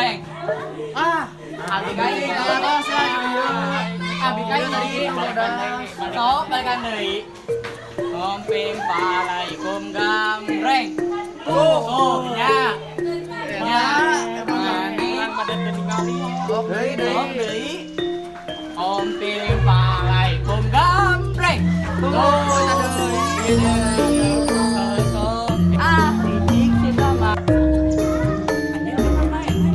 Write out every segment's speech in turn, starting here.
Gambreng. Ah, Abi ka ieu. Atos ya ieu. Abi ka ieu. Sok balikan deui. Omping palaikum gambreng. Tuh, nya. Nya. Mane. Sok deui deui. Sok deui. Omping palaikum gambreng. Tuh, deui. Ah, icik sih sama. Anjir, main.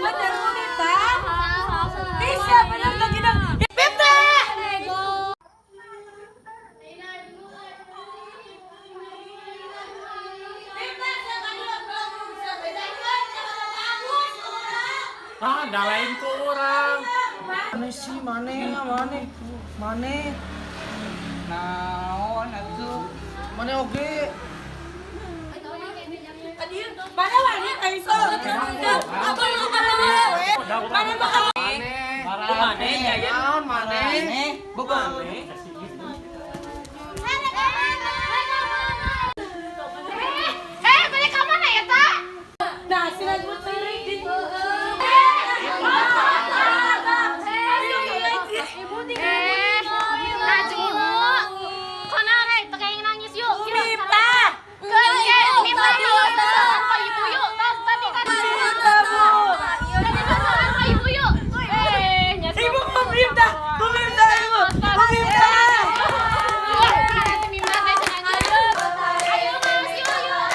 Bener Bu Miftah? Bisa bener tuh kita. Miftah! Ah, da lain ku urang. Mane sih, mane, mane. Mane, Naon atuh? Mane oge. Mana mana Aiso? Apa lu mana? Mana bakal Mane, naon mane? Mane. Eh, balik ka mana ya, Ta? Nah, sila mo tirik dito. Eh, Najmu. Kona rek, teu kayak nangis yuk. Miftah! Ke, Miftah yuk, ka ibu yuk. Tas tadi kan. Miftah, Bu. Tadi sasaran ka ibu yuk. Eh, nya Ibu Bu Miftah, Bu Miftah, Ibu. Bu Miftah. Ayo, Mas, yuk, yuk.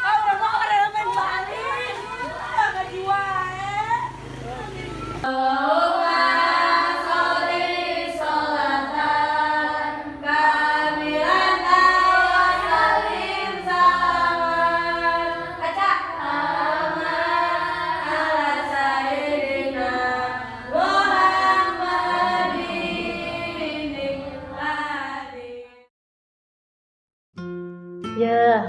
Ah, udah mau orang main balik. Enggak jiwa eh. Yeuh,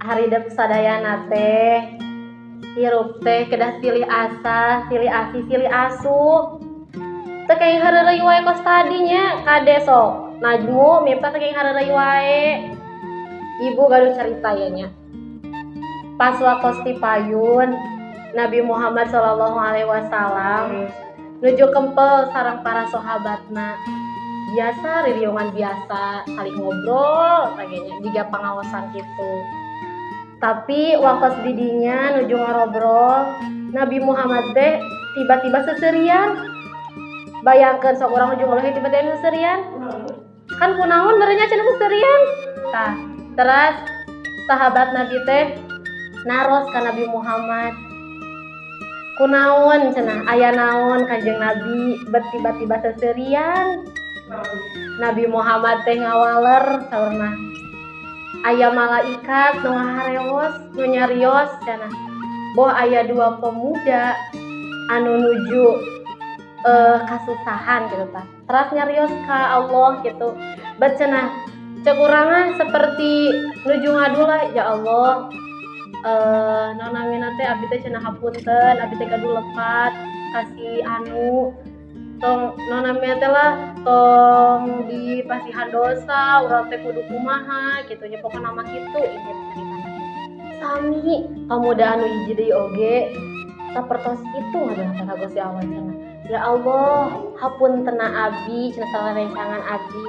haridep sadayana teh hirup teh kedah silih asah, silih asih, silih asuh. Teu kenging hareureuy wae kos tadi nya, kade sok. Najmu Miftah teu kenging hareureuy wae. Ibu gaduh cerita ya nya. Pas waktos ti payun, Nabi Muhammad Shallallahu Alaihi Wasallam nuju kempel sareng para sahabatna. Biasa ririungan biasa, saling ngobrol kayaknya jiga pangaosan gitu. Tapi waktu didinya nuju ngarobrol, Nabi Muhammad teh tiba-tiba seserian. Bayangkan sok urang nuju ngobrol tiba-tiba seserian. Kan kunaon merenya cenah seserian. Tah, terus sahabat Nabi teh naros ka Nabi Muhammad. Kunaon cenah aya naon Kanjeng Nabi bet tiba-tiba seserian. Nabi Muhammad teh ngawaler saurna aya malaikat nu ngaharewos nu nyarios cenah boh aya dua pemuda anu nuju kasusahan gitu tah, teras nyarios ka Allah gitu bet cenah cek urang mah seperti nuju ngadu lah, ya Allah, naon namina teh, abdi teh cenah hapunten, abdi teh gaduh lepat kasih anu tong naon namina teh lah, tong dipasihan dosa urang teh kudu kumaha gitu nya, pokona mah kitu inti ceritana. Sami pemuda anu hiji deui oge sapertos itu ngadoa ka Gusti Allah cenah, ya Allah, hapuntena abdi cenah sarerencangan abdi.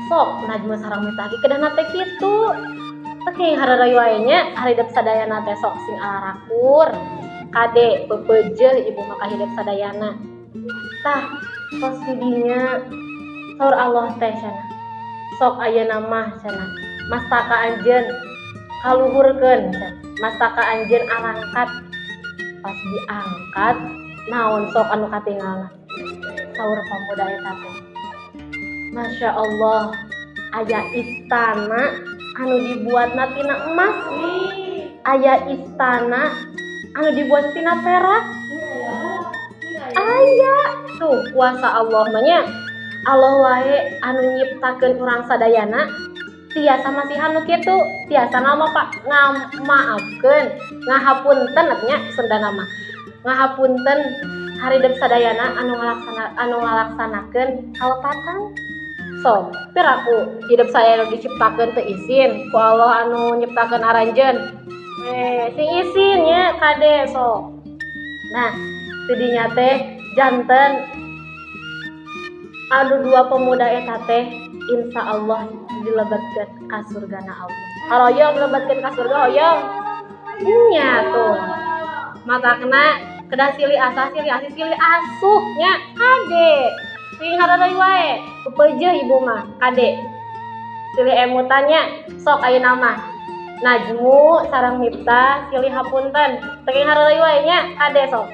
Sok Najmu sareng Miftah ge kedahna teh kitu, teu kenging hareureuy wae nya. Haridep sadayana teh sok sing alarakur, kade pepeujeuh ibu mah ka hidep sadayana. Tah, tos didinya saur Allah teh cenah, sok ayeuna mah cenah mastaka anjeun kaluhurkeun cenah, mastaka anjeun arangkat. Pas diangkat, naon sok anu katinggalna? Saur pamuda eta teh, Masya Allah, aya istana anu dibuatna tina emas, aya istana anu dibuat tina perak, aya. Tuh, kuasa Allah mah nya. Allah wae anu nyiptakeun urang sadayana tiasa masihan nu kitu, tiasa nama Pak ngamaafkeun, ngahapunten nya. Sundana mah ngahapunten haridep sadayana anu ngalaksanakeun kalepatan. So piraku hidup saya nu diciptakeun teu isin ku Allah anu nyiptakeun aranjeun, sing isin nya, kade. So nah, tidinya teh janten anu dua pemuda eta teh insya Allah dilebetkeun ka surgana Allah. Hoyong dilebetkeun ka surga, hoyong nya? Tuh, matakna kedah silih asah, silih asih, silih asuh nya, kade. Sing hararoi wae pepeujeuh ibu mah, kade, silih emutan nya. Sok, ayeuna mah Najmu sareng Miftah silih hapunten, teu hararoi wae nya, kade. Sok.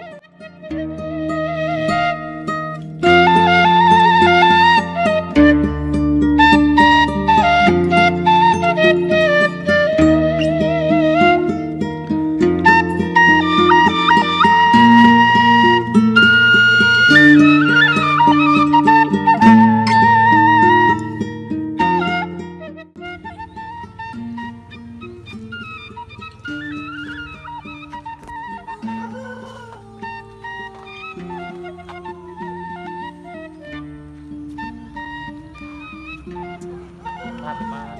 Lama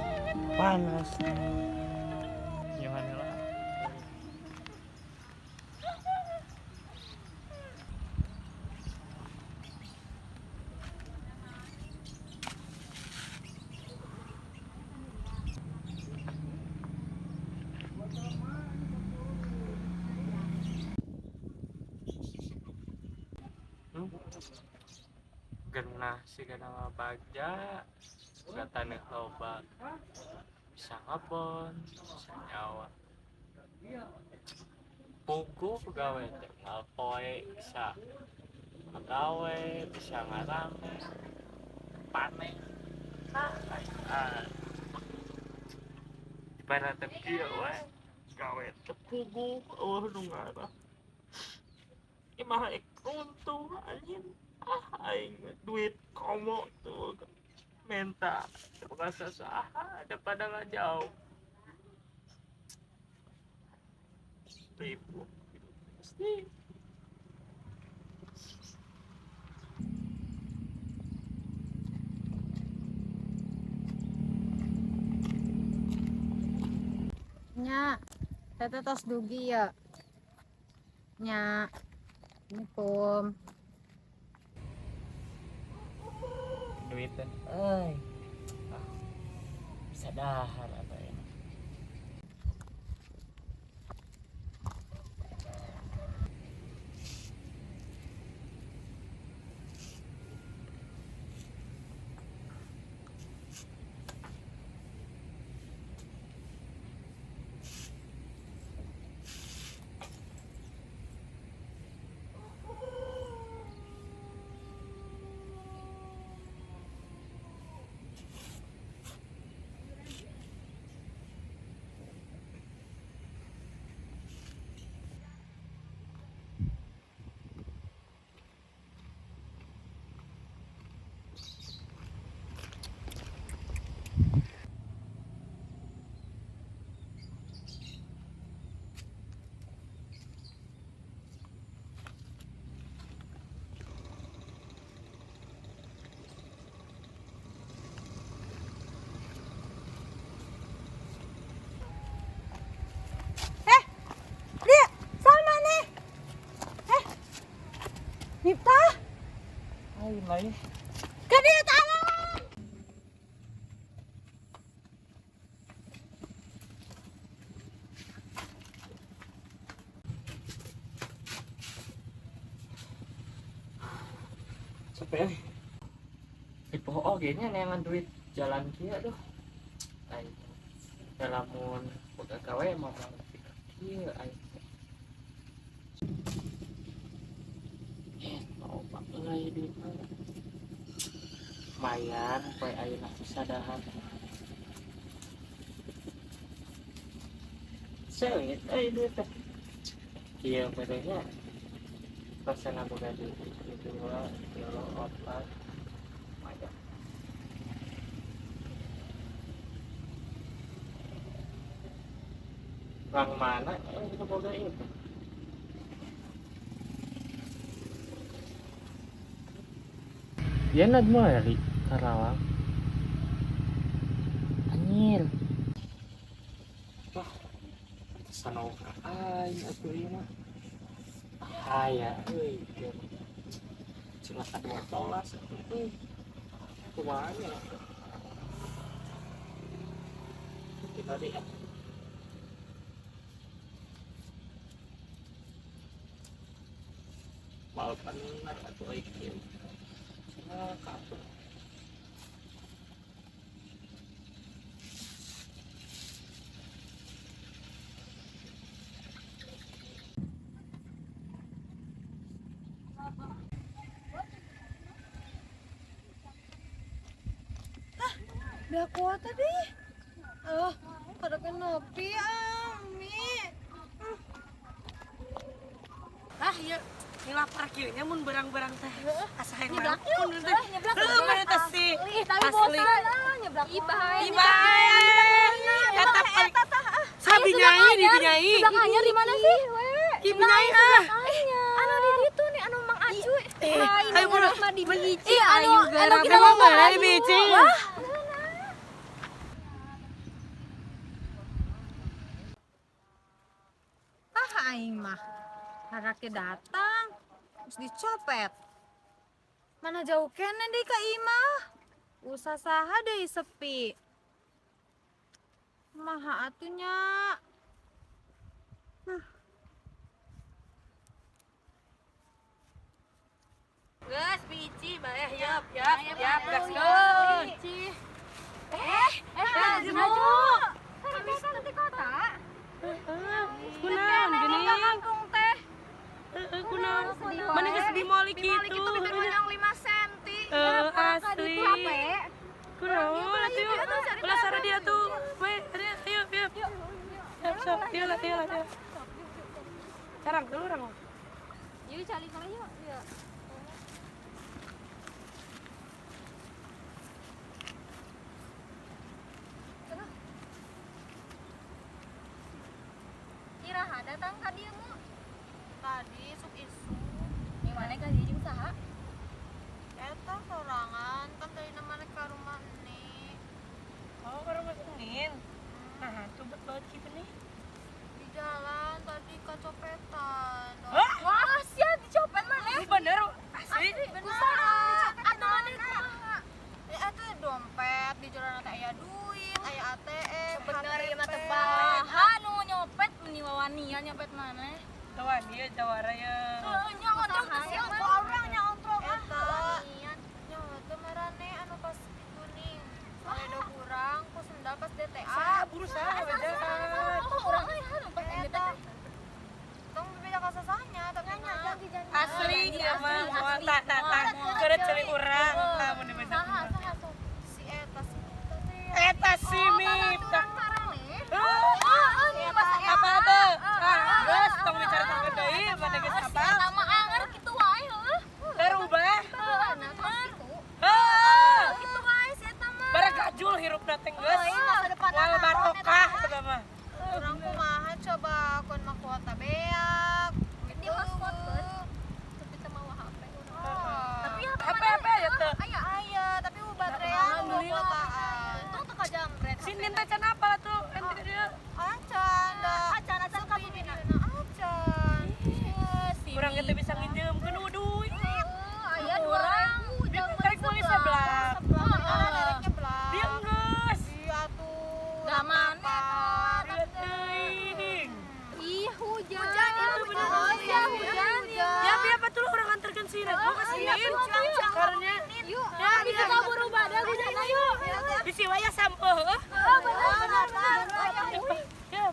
panas. Nyohan heula. Genah sih mah, bagja boga taneuh loba, bisa ngebon, bisa nyawa. Puguh gawe teh unggal poe bisa ngagawe, bisa ngarame, panen. Ah, ibarat teh kieu we, gawe teh puguh, euweuh nu ngarah. Imah ek runtuh anjing. Ah, aing duit komo tuh menta ka saha daripada ngajauh ribu pasti. Nya, teteh tos dugi ya. Nya, Assalamualaikum. Duit euy, ah, bisa dahar apa ya. Eh, dia sama nih. Eh, Miftah, Lain lain. Ke dia tolong. Capek euy. Di poho oge nya neangan duit jalan kieu tuh. Aing teh lamun boga gawe mah moal nepi ka kieu aing teh. Eh, loba euy duit mah. Lumayan poe ayeuna sisa dahar. Seungit euy duit teh. Kieu bedanya. Pasana boga duit hiji, dua, tilu, opat, lumayan. Lang mana itu boga ieu teh? Dia nad meuli Karawang. Anjir. Wah, pantesan ka aing atuh ieu mah. Bahaya euy ieu mah. Cilaka dua tolas atuh euy. Kumaha nya? Kita lihat. Mal bener atuh euy kieu. Cilaka atuh. Udah kuota deh. Oh, pada kenopi, Ami. Ah, iya. Ini lapar kieu nya mun berang-berang teh. Asa hayang Nyeblak mun yuk. teh. Nyeblak. Heuh, mana teh sih. Ih, tapi Asli. bosan ah, nyeblak. Ih, bahaya. Ih, bahaya. Eta Eta tah ah. Sabi nyai di nyai. Sebelah anyar di mana sih? Ki nyai ah. Anu di ditu nih, anu Mang Acu. Eh, ayo buru. Mah di bici. Anu anu kita Emang mau mana di bici? Wah. Ah, aing mah. Harake datang, terus dicopet. Mana jauh kene deui ka imah. Usah saha deui sepi. Maha atuh nya. Geus bici bae yap yap yap gaskeun. Eh, maju. Habis nanti kota. Kunaon geuning? Kampung teh. Heeh, kunaon? Mana geus dimoli Dimoli kitu. kitu bibir monyong 5 cm. Eh, asli. Kunaon atuh yuk. Ulah sara dia tuh. We, ayo yuk yuk. Yuk, sok, dia lah, dia lah, dia. Carang dulu orang. Yuk cari kalau yuk. Yuk. Iraha datang ka dieu mu. Tadi sok isu. Di mana ka dieu jeung saha? Eta sorangan kan tadi namanya ke rumah ini. Oh, ke rumah Senin. Nah, tuh bet banget gitu nih. Di jalan tadi kecopetan. Hah? Wah, sia dicopet mana? Ini bener, asli. Kusaha? Atuh mana kumaha? Ya eta dompet di jalan teh aya duit, aya ATM, Bener ieu mah HTP. teu baha nu nyopet meni wawanian nyopet mana? Tuan, dia jawara ya. Heeh, nya ngontrol teh sia orang nya ngontrol ah. Eta. Wawanian. Nya teu marane anu pas kuning. Soalnya kurang ku sendal pas DTA. Sah, buru sah, bejaan. Oh, urang euy nu pas Eta. Tong beda kasasanya tapi mah. Asli, ya mah. Moal tak tak tak. Keureut ceuli urang, tah mun dibeja. Saha saha sok. Si eta si Mita teh. Eta si Mita. Oh, oh, Apa tuh? Ah, geus tong dicaritakeun deui, mana geus apal. Sama anger kitu wae heuh. Terubah. Heeh, nah kitu. Heeh. Kitu wae si eta mah. Bara gajul hirupna teh geus. Oh, iya, masa depan Wal anak. barokah eta mah. Urang kumaha coba kun mah kuota beak. Di hotspot keun. Tapi teu mawa HP urang. Tapi HP HP ya teu. Aya. Aya, tapi u baterean u kuotaan. Untung teu kajamret. Sinin teh can apal atuh, ente dieu. Acan da. Acan acan ka bibina. Acan. Urang ge teh bisa nginjeumkeun duit. Aya 2000 Dia karek meuli seblak. Seblak, nyeblak. Dia geus. Iya tuh. Da mana Dia teuing. Ih, hujan. Hujan ya, hujan. Oh iya, hujan ya. Ya, biar apa tuh orang antarkan si Rego ke sini. Karena Yuk, ya, bisa kabur badak hujan ayo. bisi waya sampo heuh. Oh, benar benar benar. Ya.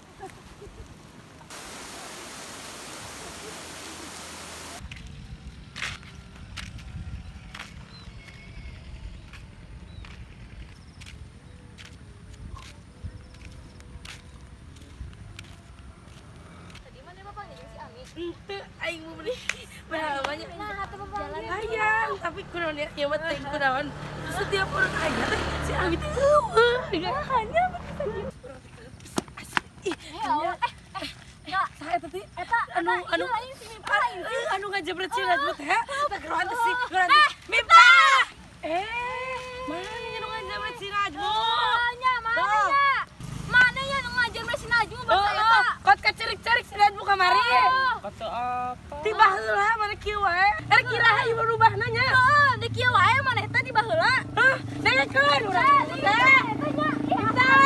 Henteu aing mau beli banyak. Nah, atuh papanggih. Hayang, tapi kunaon ya, ieu mah teh kunaon. Setiap orang aya teh si Abi teh eueuh. Hanya ih, Eh, saha eta teh? Eta Anu anu lain si Miftah lain. Anu ngajebret si Najmu teh. Tah geroan teh si geroan teh. Miftah. Eh, mana nya nu ngajebret si Najmu? Nya mana nya? Mana nya nu ngajar si Najmu Oh, bangsa eta? kot kacerik-cerik si Najmu kamari. Kata apa? Tiba heula mana kieu wae. Er kira ieu rubahna nya. Heeh, di kieu wae maneh teh di baheula. Hah, dengekeun urang teh. Eta nya. Ih, Miftah.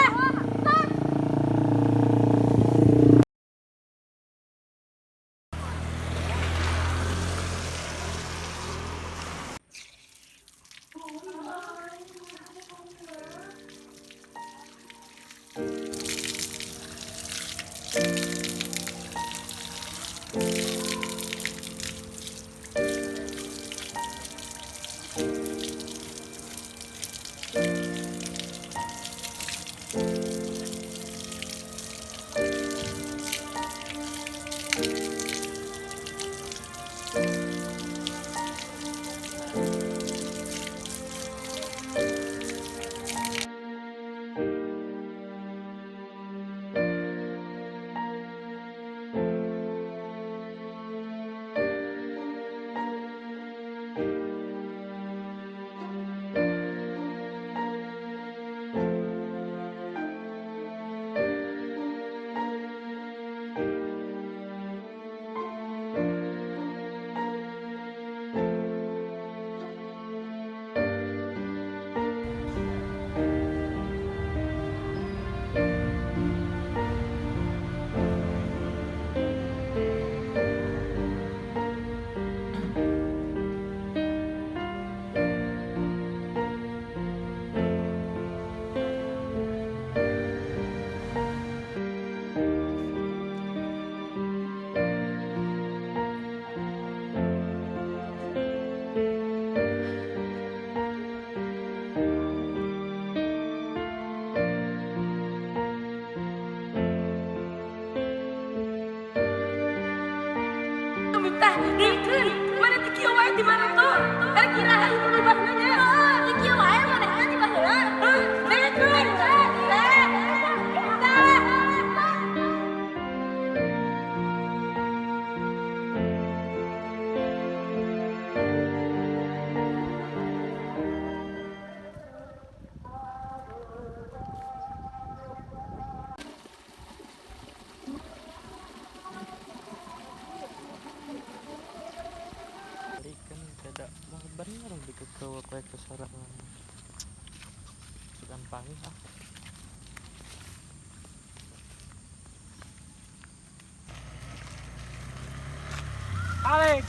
Miftah, dengekeun. Mana teh kieu wae di mana tuh? Er kira ieu rubahna nya. Heeh, di kieu wae maneh teh di baheula. Hah, dengekeun. Miftah. Berikan tidak mau bener dikekewa kue kesorangan. Sukan panggil ah. Alex.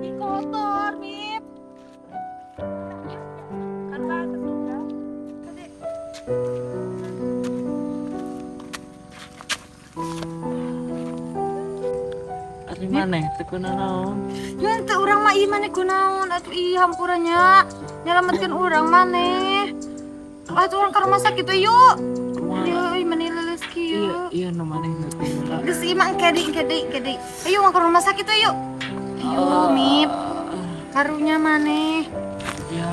Ih, kotor, Mip. Kan bahasa Sunda. Ari maneh teu kunaon? Ya teu urang mah ih maneh kunaon atuh ih hampura nya. Nyelametkeun urang maneh. Atuh urang ka rumah sakit we yuk. Kumaha? Ieu ih maneh leuleus Iya, kieu. iya nu maneh ngerti heula. Geus ieu mah engke deui, engke deui, engke deui. Ayo urang ka rumah sakit we yuk. Ayo, Mip. Karunya maneh. Ya,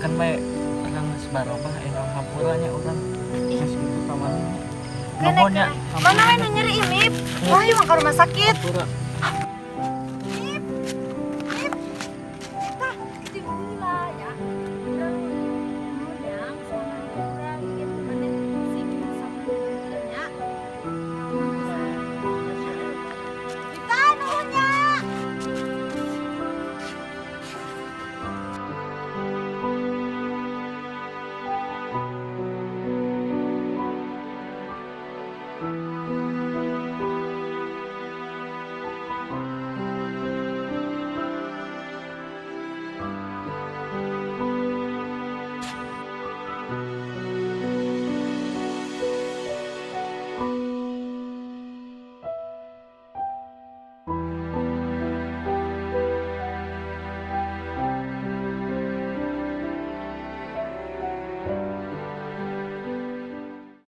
kan bae urang geus barobah emang hampura nya urang. Geus kitu ka maneh. Kene, Nuhun nya. kene. Mana we nu nyeri ih, Mip? Wah, ayo urang ka rumah sakit. Hampura. Mip. Mip. Tah, kecil ya. Urang ngundang sama urang gitu maneh sing sama nya. Kita nuhun nya.